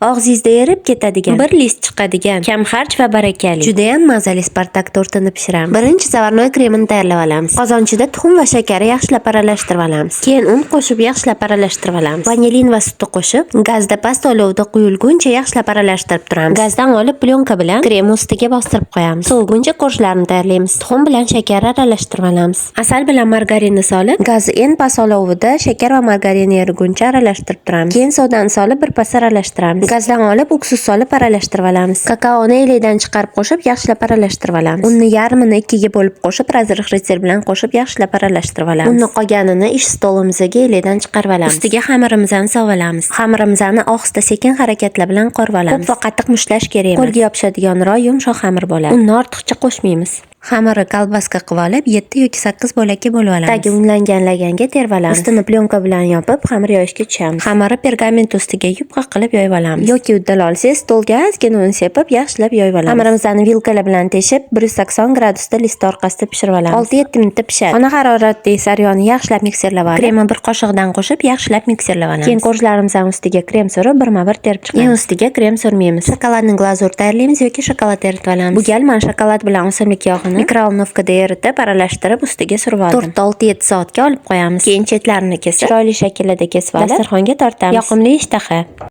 Og'zingizda erib ketadigan, bir list chiqadigan, kam xarj va barakali, judayam mazali Spartak tortini pishiramiz. Birinchi заварной kremini tayyorlab olamiz. Qozonchada tuxum va shakarni yaxshilab aralashtirib olamiz. Keyin un qo'shib, yaxshilab aralashtirib olamiz. Vanilin va sutni qo'shib, gazda past olovda quyilguncha yaxshilab aralashtirib turamiz. Gazdan olib, plyonka bilan krem ustiga bostirib qo'yamiz. Soviguncha korjlarni tayyorlaymiz. Tuxum bilan shakarni aralashtirib olamiz. Asal bilan margarinni solib, gazni eng past olovida shakar va margarin eriguncha aralashtirib turamiz. Keyin sodani solib, birpas aralashtiramiz. Gazdan olib, уксус solib, aralashtirib olamiz. Kakaoni elakdan chiqarib qo'shib, yaxshilab aralashtirib olamiz. Unni yarmini ikkiga bo'lib qo'shib, разрыхлитель bilan qo'shib, yaxshilab aralashtirib olamiz. Unni qolganini ish stolimizga elakdan chiqarib olamiz. Ustiga xamirimizni solib olamiz. Xamirimizni ohista, sekin harakatlar bilan qorib olamiz. Ko'p va qattiq mushtlash kerak emas. Qo'lga yopishadiganroq yumshoq xamir bo'ladi. Unni ortiqcha qo'shmaymiz. Xamirni kolbaska qilib olib, 7 yoki 8 bo'lakka bo'lib olamiz. Tagi unlangan laganga terib olamiz. Ustini plyonka bilan yopib, xamir yoyishga tushamiz. Xamirni pergament ustiga yupqa qilib yoyib olamiz. Yoki uddala olsangiz, stolga ozgina un sepib, yaxshilab yoyib olamiz. Xamirimizni vilkalar bilan teshib, 180 gradusda list orqasida pishirib olamiz. 6-7 minutda pishadi. Xona haroratidagi saryonni yaxshilab mikserlab olib, kremni bir qoshiqdan qo'shib, yaxshilab mikserlab olamiz. Keyin korjlarimizni ustiga krem surib, birma-bir terib chiqamiz. Keyin ustiga krem surmaymiz. Шоколадный glazur tayyorlaymiz yoki shokolad eritib olamiz. Bu gal man shokolad bilan o'simlik yog'ini микроволновка da eritib, aralashtirib, ustiga surib oldim. Tortni 6-7 soatga olib qo'yamiz. Keyin chetlarini kesib, chiroyli shakllarda kesib olib, dasturxonga tortamiz. Yoqimli ishtaha.